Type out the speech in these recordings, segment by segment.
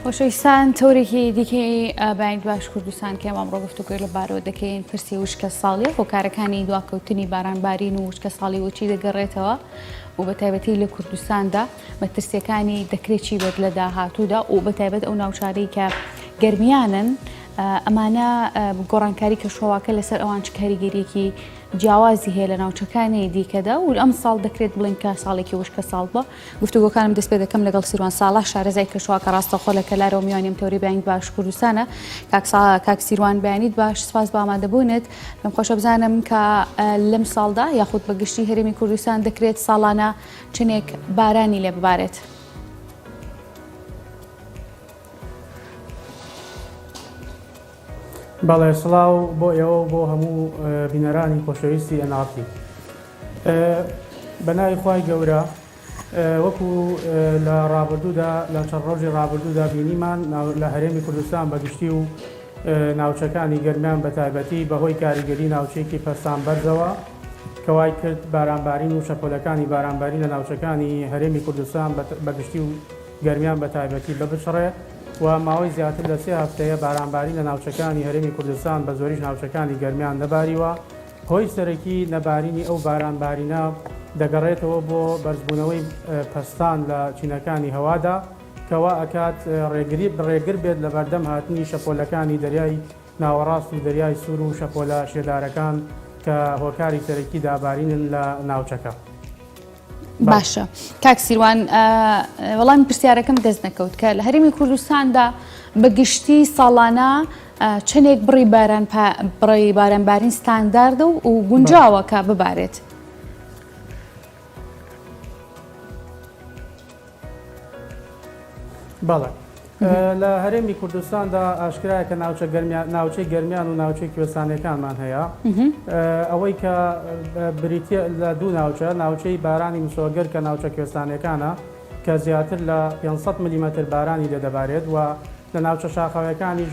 خۆشەویستان تەورێکی دیکەی بەیانی باش کوردستان کە ئێمە ئەمڕۆ گفتوگۆی لە بارەوە دەکەین پرسی وشکە ساڵیە هۆکارەکانی دواکەوتنی بارانبارین و وشکە ساڵی وچی دەگەڕێتەوە و بە تایبەتی لە کوردستاندا مەترسیەکانی دەکرێت چی بێت لە داهاتوودا و بە تایبەت ئەو ناوچانەی کە گەرمیانن ئەمانە گۆڕانکاری کەشوهەواکە لەسەر ئەوان چ کاریگەریەکی جیاوازی هەیە لە ناوچەکانی دیکەدا و ئەم ساڵ دەکرێت بڵێن کە ساڵێکی وشکە ساڵ بووە گفتوگۆکانم دەست پێ دەکەم لەگەڵ سیروان ساڵح شارەزای کەشوهەوا کە ڕاستەوخۆ لە کەلارەوە میوانی ئەم تەوەرەی بەیانیت باش کوردستانە کاک سا کاک سیروان بەیانیت باش سپاس بۆ ئامادەبوونت پێم خۆشە بزانم کە لەم ساڵدا یاخود بە گشتی هەرێمی کوردستان دەکرێت ساڵانە چنێک بارانی لێ ببارێت. بەڵێ سڵاو بۆ ئێوە و بۆ هەموو بینەرانی خۆشەویستی NRT. بە ناوی خوای گەورە وەکو لە ڕابردوودا لە چەند ڕۆژی ڕابردوودا بینیمان لە هەرێمی کوردستان بە گشتی و ناوچەکانی گەرمیان بە تایبەتی بەهۆی کاریگەری ناوچەیەکی پەستان بەرزەوە کە وای کرد بارانبارین و شەپۆلەکانی بارانبارین لە ناوچەکانی هەرێمی کوردستان بە گشتی و گەرمیان بە تایبەتی ببچڕێ و ماوەی زیاتر لە سێ هەفتەیە بارانبارین لە ناوچەکانی هەرێمی کوردستان بە زۆریش ناوچەکانی گەرمیان نەباریوە هۆی سەرەکی نەبارینی ئەو بارانبارینە دەگەڕێتەوە بۆ بەرزبوونەوەی پەستان لە چینەکانی هەوادا کە وا ئەکات ڕێگری ڕێگر بێت لەبەردەم هاتنی شەپۆلەکانی دەریای ناوەڕاست و دەریای سوور و شەپۆلە شێدارەکان کە هۆکاری سەرەکی دابارینن لە ناوچەکە. باشە کاک سیروان وەڵامی پرسیارەکەم دەست نەکەوت کە لە هەرێمی کوردستاندا بە گشتی ساڵانە چەندێک بڕی باران بڕی بارانبارین ستانداردە و گونجاوە کە ببارێت. بەڵێ لە هەرێمی کوردستاندا ئاشکرایە کە ناوچە گەرمیان ناوچەی گەرمیان و ناوچەی کوێستانەکانمان هەیە ئەوەی کە بریتە لە دوو ناوچە ناوچەی بارانی مسۆگەر کە ناوچە کوێستانەکانە کە زیاتر لە 500 ملیمەتر بارانی لێ دەبارێت و لە ناوچە شاخاویەکانیش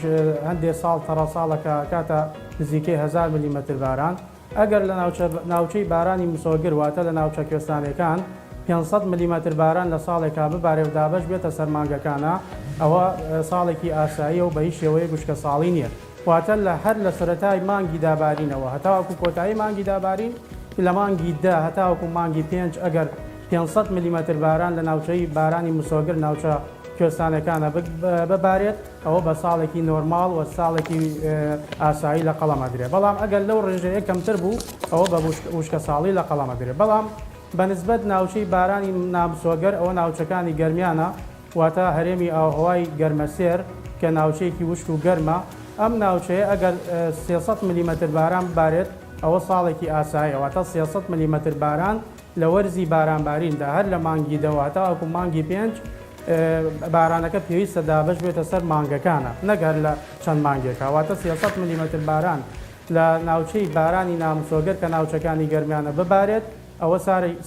هەندێ ساڵ تەڕەساڵەکە کاتە نزیکەی 1000 ملیمەتر باران ئەگەر لە ناوچە ناوچەی بارانی مسۆگر واتە لە ناوچە کوێستانێکان 500 ملیمەتر باران لە ساڵێکا ببارێ و دابەش بێتە سەر مانگەکانا ئەوە ساڵێکی ئاساییە و بە هیچ شێوەیەک وشکە ساڵی نییە واتە لە هەر لە سەرەتای مانگی دابارینەوە هەتاوەکو کۆتایی مانگی دابارین لە مانگی دە هەتاوەکو مانگی پێنج ئەگەر 500 ملیمەتر باران لە ناوچەی بارانی مسۆگر ناوچە کوێستانەکانە ببارێت ئەوە بە ساڵێکی نۆرماڵ و ساڵێکی ئاسایی لە قەڵەم ئەدرێ بەڵام ئەگەر لەو ڕێژەیە کەمتر بوو ئەوە بە وشکە ساڵی لە قەڵەم ئەدرێ بەڵام بە نسبەت ناوچەی بارانی نامسۆگەر ئەوە ناوچەکانی گەرمیانە واتە هەرێمی ئاوهەوای گەرمەسێر کە ناوچەیەکی وشک و گەرمە ئەم ناوچەیە ئەگەر 300 ملیمەتر باران ببارێت ئەوە ساڵێکی ئاساییە واتە 300 ملیمەتر باران لە وەرزی بارانباریندا هەر لە مانگی دەوە هەتاوەکو مانگی پێنج بارانەکە پێویستە دابەش بێتە سەر مانگەکانە نەک هەر لە چەند مانگێکا واتە 300 ملیمەتر باران لە ناوچەی بارانی نامسۆگەر کە ناوچەکانی گەرمیانە ببارێت ئەوە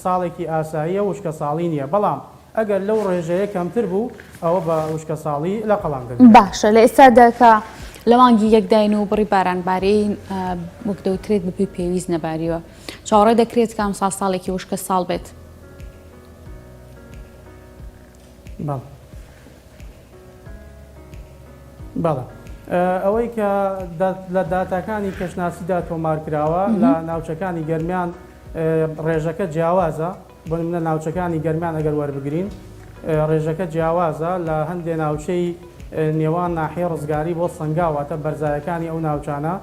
ساڵێکی ئاساییە وشکە ساڵی نییە بەڵام ئەگەر لەو ڕێژەیە کەمتر بوو ئەوە بە وشکە ساڵی لە قەڵەم دەدرێت. باشە لە ئێستادا کە لە مانگی یەکداین و بڕی باران بارین وەک دەوترێت بەپێی پێویست نەباریوە چاوەڕێ دەکرێت کە ئەمساڵ ساڵێکی وشکە ساڵ بێت؟ بەڵێ ئەوەی کە لە داتاکانی کەشناسیدا تۆمار کراوە لە ناوچەکانی گەرمیان ڕێژەکە جیاوازە بۆ نمونە ناوچەکانی گەرمیان ئەگەر وەربگرین ڕێژەکە جیاوازە لە هەندێ ناوچەی نێوان ناحیە ڕزگاری بۆ سەنگاو واتە بەرزایەکانی ئەو ناوچانە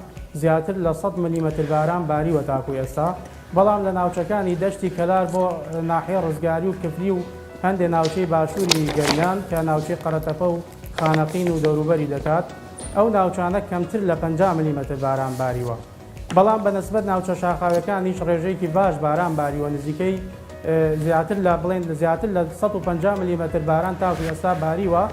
زیاتر لە 100 ملیمەتر باران باریوە تاکو ئێستا بەڵام لە ناوچەکانی دەشتی کەلار بۆ ناحیە ڕزگاری و کفری و هەندێ ناوچەی باشووری گەرمیان کە ناوچەی قەرەتەپە و خانەقین و دەوروبەری دەکات ئەو ناوچانە کەمتر لە 50 ملیمەتر باران باریوە. بەڵام بە نسبەت ناوچە شاخاویەکانیش ڕێژەیەکی باش باران باریوە نزیکەی زیاتر لە بڵێن زیاتر لە 150 ملیمەتر باران تاکو ئێستا باریوە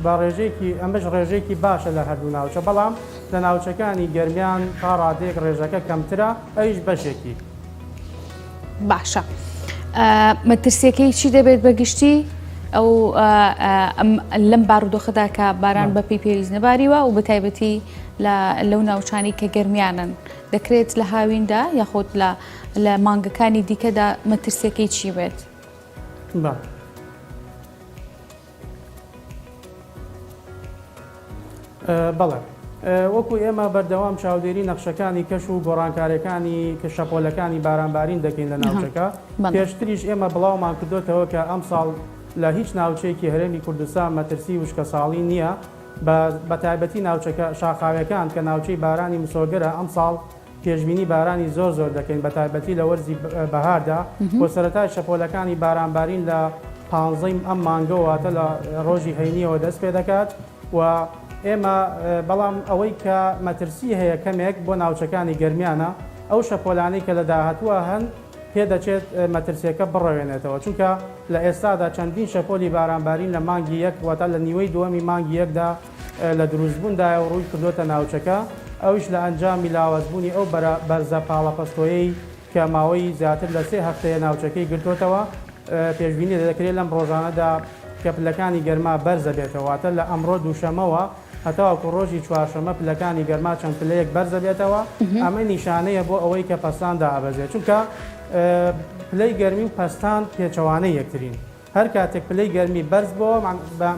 بە ڕێژەیەکی ئەمەش ڕێژەیەکی باشە لە هەردوو ناوچە بەڵام لە ناوچەکانی گەرمیان تا ڕادەیەک ڕێژەکە کەمترە ئەویش بەشێکی. باشە مەترسیەکەی چی دەبێت بە گشتی ئەو لەم بارودۆخەدا کە باران بە پێی پێویست نەباریوە و بە تایبەتی لەو ناوچانەی کە گەرمیانن دەکرێت لە هاویندا یاخود لە لە مانگەکانی دیکەدا مەترسیەکەی چی بێت؟ بەڵێ. وەکو ئێمە بەردەوام چاودێری نەخشەکانی کەش و گۆڕانکاریەکانی کە شەپۆلەکانی بارانبارین دەکەین لە ناوچەکە. پێشتریش ئێمە بڵاومان کردۆتەوە کە ئەمساڵ لە هیچ ناوچەیەکی هەرێمی کوردستان مەترسی وشکەساڵی نییە، بە تایبەتی ناوچەکە شاخاویەکان کە ناوچەی بارانی مسۆگەرە ئەمساڵ پێشبینی بارانی زۆر زۆر دەکەین بە تایبەتی لە وەرزی بەهاردا و سەرەتای شەپۆلەکانی بارانبارین لە پانزەی ئەم مانگەوە واتە لە ڕۆژی هەینیەوە دەست پێ دەکات و ئێمە بەڵام ئەوەی کە مەترسی هەیە کەمێک بۆ ناوچەکانی گەرمیانە ئەو شەپۆلانەی کە لە داهاتووە هەن پێدەچێت مەترسیەکە بڕەوێنێتەوە چونکە لە ئێستادا چەندین شەپۆلی بارانبارین لە مانگی یەک واتە لە نیوەی دووەمی مانگی یەکدا لە دروستبووندایە و ڕووی کردۆتە ناوچەکە، ئەویش لە ئەنجامی لاوازبوونی ئەو بەرزە پاڵەپەستۆیەی کە ماوەی زیاتر لە سێ هەفتەیە ناوچەکەی گرتۆتەوە، پێشبینی دەکرێت لەم ڕۆژانەدا کە پلەکانی گەرما بەرزەبێتەوە، واتە لە ئەمڕۆ دووشەمەوە هەتاوەکو ڕۆژی چوارشەممە پلەکانی گەرما چەند پلەیەک بەرزەبێتەوە، ئەمە نیشانەیە بۆ ئەوەی کە پەستان دائەبەزێت، چونکە پلەی گەرمی و پەستان پێچەوانەی یەکترین. هەر کاتێک پلەی گەرمی بەرز بۆوە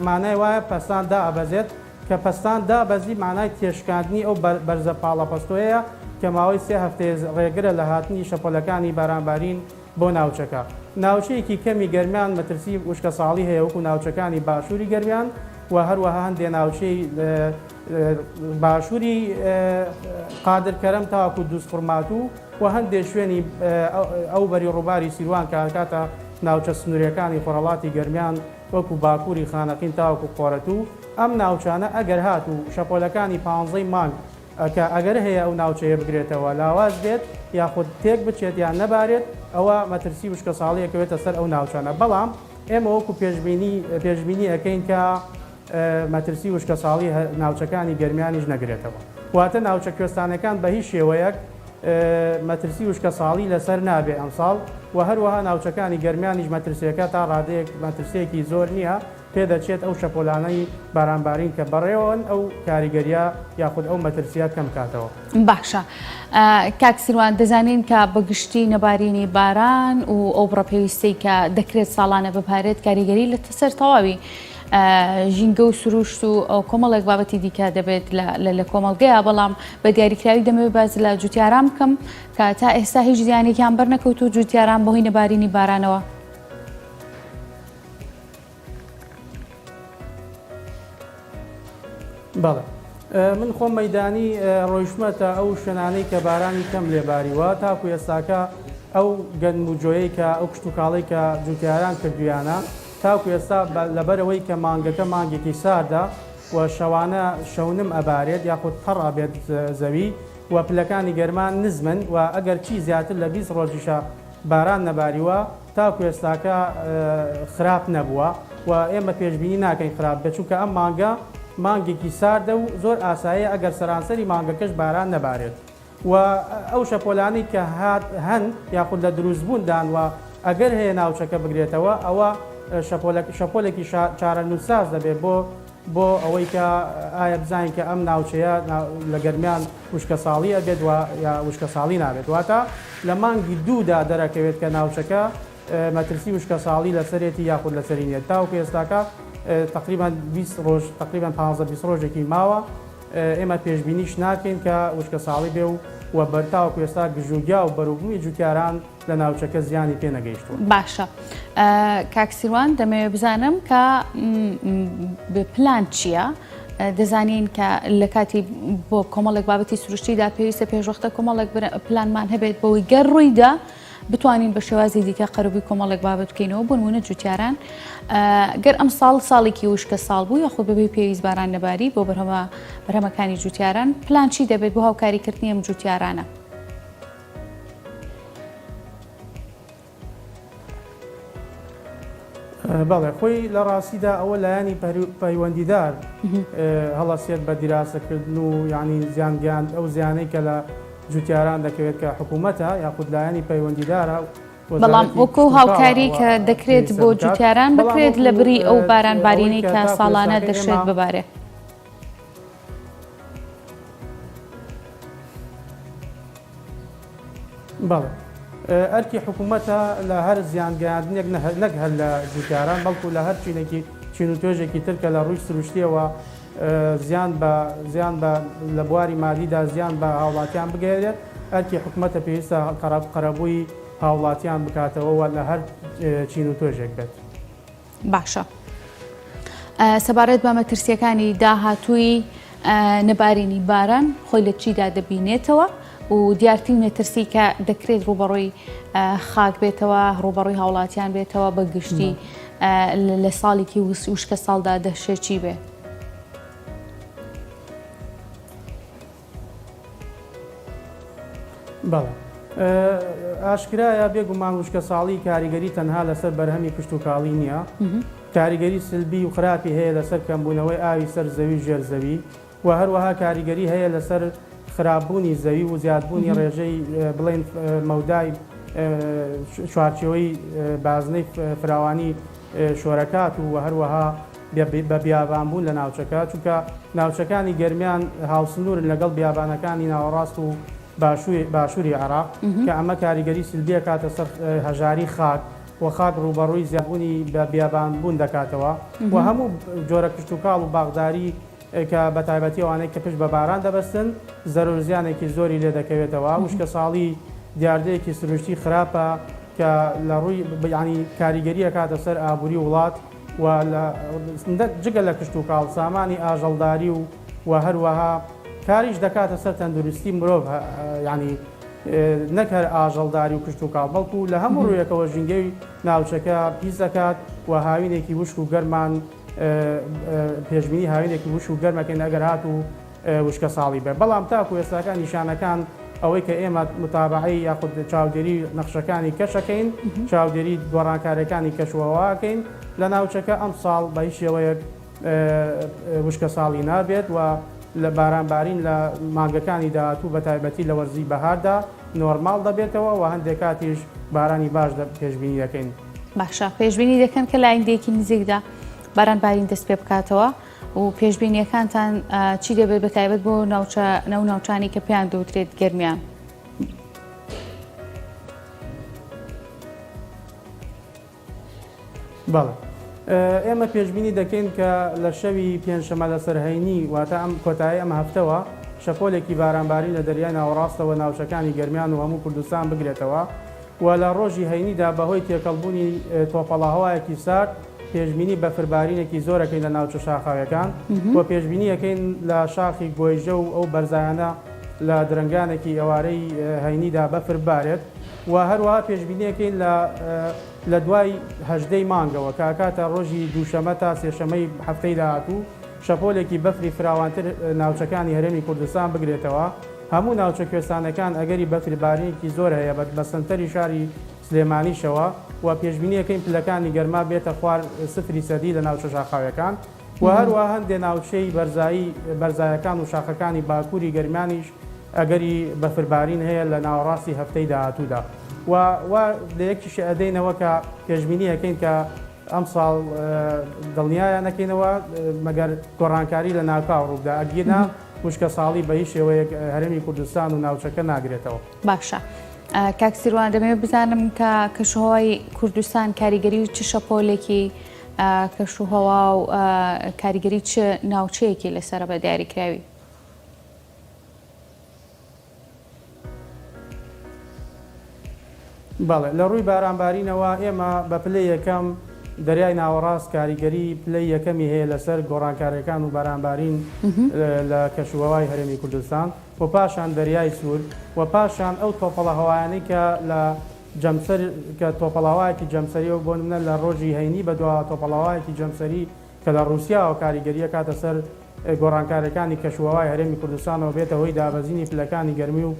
مانای وایە پەستان دائەبەزێت، کە پەستان دابەزی مانای تێشکاندنی ئەو بەرزە پاڵەپەستۆیەیە کە ماوەی سێ هەفتەیە ڕێگرە لە هاتنی شەپۆلەکانی بارانبارین بۆ ناوچەکە. ناوچەیەکی کەمی گەرمیان مەترسی وشکەساڵی هەیە وەکو ناوچەکانی باشووری گەرمیان و هەروەها هەندێ ناوچەی باشووری قادر کەرەم تاوەکو دووزخورماتوو و هەندێ شوێنی ئەو بەری ڕووباری سیروان کە ئەکاتە ناوچە سنوورییەکانی خۆرهەڵاتی گەرمیان وەکو باکووری خانەقین تاوەکو قۆرەتوو، ئەم ناوچانە ئەگەر هاتوو شەپۆلەکانی پانزەی مانگ کە ئەگەر هەیە ئەو ناوچەیە بگرێتەوە لاواز بێت یاخود تێک بچێت یان نەبارێت ئەوا مەترسی وشکەساڵی ئەکەوێتە سەر ئەو ناوچانە بەڵام ئێمە وەکو پێشبینی پێشبینی ئەکەین کە مەترسی وشکەساڵی ناوچەکانی گەرمیانیش نەگرێتەوە واتە ناوچە کوێستانەکان بە هیچ شێوەیەک مەترسی وشکەساڵی لەسەر نابێ ئەمساڵ و هەروەها ناوچەکانی گەرمیانیش مەترسیەکە تا ڕادەیەک مەترسیەکی زۆر نییە، پێدەچێت ئەو شەپۆلانەی بارانبارین کە بەڕێوەن ئەو کاریگەریە یاخود ئەو مەترسیە کەم کاتەوە. باشە کاک سیروان دەزانین کە بە گشتی نەبارینی باران و ئەو بڕە پێویستەی کە دەکرێت ساڵانە ببارێت کاریگەری لە سەر تەواوی ژینگە و سروشت و کۆمەڵێک بابەتی دیکە دەبێت لە کۆمەڵگەیە بەڵام بە دیاریکراوی دەمەوێت باس لە جوتیاران بکەم کە تا ئێستا هیچ زیانێکیان بەرنەکەوتوو جوتیاران بەهۆی نەبارینی بارانەوە. بەڵێ من خۆم مەدانی ڕۆیشتمەتە ئەو شوێنانەی کە بارانی کەم لێباریوە تاکو ئێستاکە ئەو گەنم و جۆیەی کە ئەو کشتوکاڵی کە جوتیاران کردویانە تاکو ئێستا لەبەرئەوەی کە مانگەکە مانگێکی ساردە و شەوانە شەونم ئەبارێت یاخود تەڕ ئەبێت زەوی و پلەکانی گەرما نزمن و ئەگەر چی زیاتر لە 20 ڕۆژیشە باران نەباریوە تاکو ئێستاکە خراپ نەبووە و ئێمە پێشبینی ناکەین خراپ بێت چونکە ئەم مانگە مانگێکی ساردە و زۆر ئاساییە ئەگەر سەرانسەری مانگەکەش باران نەبارێت. و ئەو شەپۆلانەی کە هات هەن یاخود لە دروستبووندان و ئەگەر هەیە ناوچەکە بگرێتەوە ئەوە شەپۆلەک شەپۆلێکی چارەنووسساز دەبێت بۆ بۆ ئەوەی کە ئایا بزانین کە ئەم ناوچەیە لە گەرمیان وشکەساڵی ئەبێت و یا وشکەساڵی نابێت واتە لە مانگی دوودا دەرەکەوێت کە ناوچەکە مەترسی وشکەساڵی لەسەرێتی یاخود لەسەری نییە تاوەکو ئێستاکە تقریبا 20 ڕۆژ تقریبا 15 20 ڕۆژێکی ماوە ئێمە پێشبینیش ناکەین کە وشکەساڵی بێ و و بەر تاوەکو ئێستا گژوگیا و بەروبوومی جوتیاران لە ناوچەکە زیانی پێ نەگەیشتووە. باشە کاک سیروان دەمەوێت بزانم کە پلان چییە؟ دەزانین کە لە کاتی بۆ کۆمەڵێک بابەتی سروشتیدا پێویستە پێشوەختە کۆمەڵێک پلانمان هەبێت بەوەی گەر ڕوویدا بتوانین بە شێوازی دیکە قەرەبووی کۆمەڵێک بابەت بکەینەوە بۆ نمونە جوتیاران گەر ئەم ساڵ ساڵێکی وشکە ساڵ بوو یاخود بەبێ پێویست باران نەباری بۆ بەرهەمە بەرهەمەکانی جوتیاران پلان چی دەبێت بۆ هاوکاریکردنی ئەم جوتیارانە؟ بەڵێ خۆی لە ڕاستیدا ئەوە لایەنی پەیوەندیدار هەڵەسێت بە دیراسەکردن و یعنی زیانگەیاند ئەو زیانەی کە لە جوتیاران دەکەوێت کە حکوومەتە یاخود لایەنی پەیوەندیدارە بەڵام وەکو هاوکاری کە دەکرێت بۆ جوتیاران بکرێت لە بری ئەو باران بارینەی کە ساڵانە دەشێت ببارێ. بەڵێ ئەرکی حکوومەتە لە هەر زیان گەیاندنێک نەک هەر لە جوتیاران بەڵکو لە هەر چینێکی چین و توێژێکی تر کە لە ڕووی سروشتیەوە زیان بە زیان بە لە بواری مادیدا زیان بە هاوڵاتیان بگەیەنێت، ئەرکی حکومەتە پێویستە قەرەبووی هاوڵاتیان بکاتەوە و لە هەر چین و توێژێک بێت. باشە سەبارەت بە مەترسیەکانی داهاتووی نەبارینی باران خۆی لە چیدا دەبینێتەوە و دیارترین مەترسی کە دەکرێت ڕوبەڕووی خاک بێتەوە ڕوبەڕووی هاوڵاتیان بێتەوە بە گشتی لە ساڵێکی وشکە ساڵدا دەشێ چی بێ؟ بەڵێ ئاشکرایە بێگومان وشکەساڵی کاریگەری تەنها لەسەر بەرهەمی کشتوکاڵی نییە، کاریگەری سلبی و خراپی هەیە لەسەر کەمبوونەوەی ئاوی سەر زەوی و ژێر زەوی و هەروەها کاریگەری هەیە لەسەر خراپبوونی زەوی و زیادبوونی ڕێژەی بڵێین مەودای چوارچێوەی بازنەی فراوانی شۆرەکات و هەروەها بە بیابان بوون لە ناوچەکە، چونکە ناوچەکانی گەرمیان هاوسنوورن لەگەڵ بیابانەکانی ناوەڕاست و باشووری عێراق، کە ئەمە کاریگەری سلبی ئەکاتە سەر هەژاری خاک و خاک ڕووبەڕووی زیادبوونی بە بیابان بوون دەکاتەوە و هەموو جۆرە کشتوکاڵ و باخداری کە بە تایبەتی ئەوانەی کە پشت بە باران دەبەستن زەرەر و زیانێکی زۆری لێ دەکەوێتەوە. وشکەساڵی دیاردەیەکی سروشتی خراپە کە لە ڕووی یانی کاریگەری ئەکاتە سەر ئابووری وڵات و لە جگە لە کشتوکاڵ سامانی ئاژەڵداری و و هەروەها کاریش دەکاتە سەر تەندروستی مرۆڤ یانی نەک هەر ئاژەڵداری و کشتوکاڵ بەڵکو لە هەموو ڕوویەکەوە ژینگەی ناوچەکە پیس دەکات و هاوینێکی وشک و گەرمان پێشبینی هاوینێکی وشک و گەرمەکەین ئەگەر هاتوو وشکەساڵی بێت، بەڵام تاکو ئێستاکە نیشانەکان ئەوەی کە ئێمە متابەعەی یاخود چاودێری نەخشەکانی کەشەکەین، چاودێری گۆڕانکاریەکانی کەشوهەواکەین لە ناوچەکە، ئەمساڵ بە هیچ شێوەیەک وشکەساڵی نابێت و لە بارانبارین لە مانگەکانی داهاتوو بە تایبەتی لە وەرزی بەهاردا نۆرماڵ دەبێتەوە و هەندێک کاتیش بارانی باش پێشبینی دەکەین. باشە پێشبینی دەکەن کە لە ئایندەیەکی نزیکدا باران بارین دەست پێ بکاتەوە؟ و پێشبینیەکانتان چی دەبێت بە تایبەت بۆ ناوچە نەو ناوچانی کە پێیان دەوترێت گەرمیان؟ بەڵێ ئێمە پێشبینی دەکەین کە لە شەوی پێنجشەمە لەسەر هەینی واتە ئەم کۆتایی ئەم هەفتەوە شەپۆلێکی بارانبارین لە دەریای ناوەڕاستەوە ناوچەکانی گەرمیان و هەموو کوردستان بگرێتەوە و لە ڕۆژی هەینیدا بەهۆی تێکەڵبوونی تۆپەڵەهەوایەکی سارد پێشبینی بەفربارینێکی زۆر ئەکەین لە ناوچە شاخاویەکان و پێشبینی ئەکەین لە شاخی گۆیژە و ئەو بەرزایانە لە درەنگانێکی ئێوارەی هەینیدا بەفر ببارێت و هەروەها پێشبینی ئەکەین لە لە دوای هەژدەی مانگەوە کە ئەکاتە ڕۆژی دووشەمە تا سێشەمەی هەفتەی داهاتوو شەپۆلێکی بەفری فراوانتر ناوچەکانی هەرێمی کوردستان بگرێتەوە هەموو ناوچە کوێستانەکان ئەگەری بەفر بارینێکی زۆر هەیە بە سەنتەری شاری سلێمانیشەوە و پێشبینی ئەکەین پلەکانی گەرما بێتە خوار سفری سەدی لە ناوچە شاخاویەکان و هەروەها هەندێ ناوچەی بەرزایی بەرزایەکان و شاخەکانی باکووری گەرمیانیش ئەگەری بەفربارین هەیە لە ناوەڕاستی هەفتەی داهاتوودا و وا لە یەکیش ئەدەینەوە کە پێشبینی ئەکەین کە ئەمساڵ دڵنیایان ئەکەینەوە مەگەر گۆڕانکاری لە ناکاو ڕووبدا ئەگینا وشکەساڵی بە هیچ شێوەیەک هەرێمی کوردستان و ناوچەکە ناگرێتەوە. باشە کاک سیروان دەمەوێت بزانم کە کەشوهەوای کوردستان کاریگەری چ شەپۆلێکی کەشوهەوا و کاریگەری چ ناوچەیەکی لەسەرە بە دیاریکراوی؟ بەڵێ لە ڕووی بارانبارینەوە ئێمە بە پلەی یەکەم دەریای ناوەڕاست کاریگەری پلەی یەکەمی هەیە لەسەر گۆڕانکاریەکان و بارانبارین لە کەشوهەوای هەرێمی کوردستان و پاشان دەریای سوور و پاشان ئەو تۆپەڵە هەوایانەی کە لە جەمسەر کە تۆپەڵاوایەکی جەمسەریە و بۆ نمونە لە ڕۆژی هەینی بەدواوە تۆپەڵاوایەکی جەمسەری کە لە ڕووسیاوە کاریگەری ئەکاتە سەر گۆڕانکاریەکانی کەشوهەوای هەرێمی کوردستانەوە بێتە هۆی دابەزینی پلەکانی گەرمی و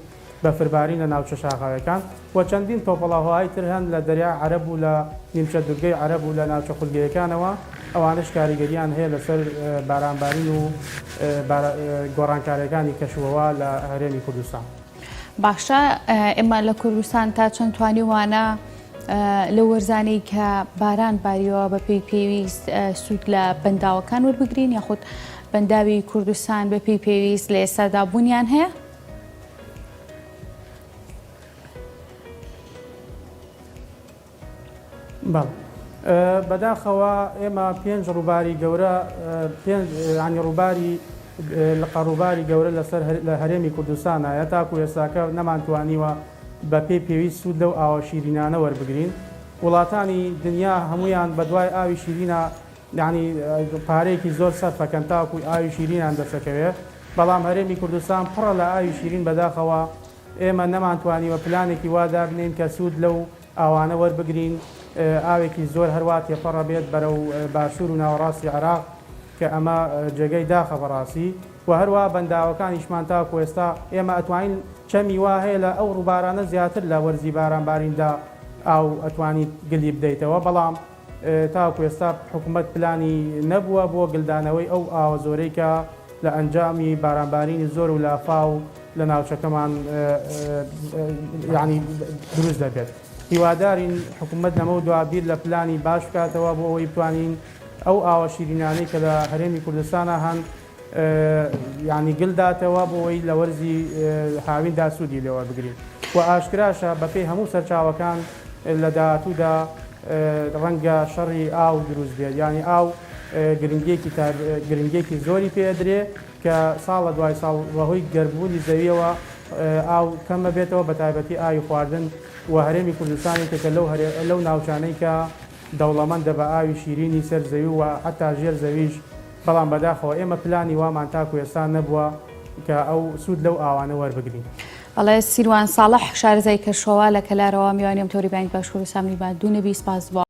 بەفربارین لە ناوچە شاخاویەکان و چەندین تۆپەڵەهەوای تر هەن لە دەریای عەرەب و لە نیمچە دورگەی عەرەب و لە ناوچە خولگەیەکانەوە ئەوانەش کاریگەریان هەیە لەسەر بارانبارین و گۆڕانکاریەکانی کەشوهەوا لە هەرێمی کوردستان. باشە ئێمە لە کوردستان تا چەند توانیومانە لەو وەرزانەی کە باران باریەوە بە پێی پێویست سوود لە بەنداوەکان وەربگرین یاخود بەنداوی کوردستان بە پێی پێویست لە ئێستادا بوونیان هەیە؟ بەڵێ. بەداخەوە ئێمە پێنج ڕووباری گەورە پێنج یانی ڕووباری لقە ڕووباری گەورە لەسەر لە هەرێمی کوردستانایە تاکو ئێستاکە نەمانتوانیوە بە پێی پێویست سوود لەو ئاوە شیرینانە وەربگرین وڵاتانی دنیا هەموویان بەدوای ئاوی شیرینا یانی پارەیەکی زۆر سەرفەکەن تاکو ئاوی شیرینیان دەسەکەوێ بەڵام هەرێمی کوردستان پڕە لە ئاوی شیرین بەداخەوە ئێمە نەمانتوانیوە پلانێکی وا دابنێین کە سوود لەو ئاوانە وەربگرین، ئاوێکی زۆر هەروا تێپەڕ ئەبێت بەرەو باشوور و ناوەڕاستی عێراق کە ئەمە جێگەی داخە بەڕاستی و هەروا بەنداوەکانیشمان تاکو ئێستا ئێمە ئەتوانین چەمی وا هەیە لە ئەو ڕووبارانە زیاتر لە وەرزی بارانباریندا ئاو ئەتوانیت گلی بدەیتەوە بەڵام تاوەکو ئێستا حکومەت پلانی نەبووە بۆ گلدانەوەی ئەو ئاوە زۆرەی کە لە ئەنجامی بارانبارینی زۆر و لافاو لە ناوچەکەمان یانی دروست دەبێت. هیوادارین حکومەت لەمەودوا بیر لە پلانی باش بکاتەوە بۆ ئەوەی بتوانین ئەو ئاوە شیرینانەی کە لە هەرێمی کوردستانا هەن یانی گل داتەوە بۆ ئەوەی لە وەرزی هاویندا سوودی لێ وەربگرین و ئاشکراشە بەپێی هەموو سەرچاوەکان لە داهاتوودا ڕەنگە شەڕی ئاو دروست بێت یانی ئاو گرنگیەکی گرنگیەکی زۆری پێ ئەدرێ کە ساڵ لە دوای ساڵ بەهۆی گەرمبوونی زەویەوە ئاو کەم ئەبێتەوە بەتایبەتی ئاوی خواردن و هەرێمی کوردستان یەکێکە لەو لەو ناوچانەی کە دەوڵەمەندە بە ئاوی شیرینی سەر زەوی و حەتا ژێر زەویش بەڵام بەداخەوە ئێمە پلانی وامان تاکو ئێستا نەبووە کە ئەو سوود لەو ئاوانە وەربگرین. بەڵێ سیروان ساڵح شارەزای کەشوهەوا لە کەلارەوە میوانی ئەم تۆری بانک باشوور و سامنی ماندوو نەبی سپاس بۆ.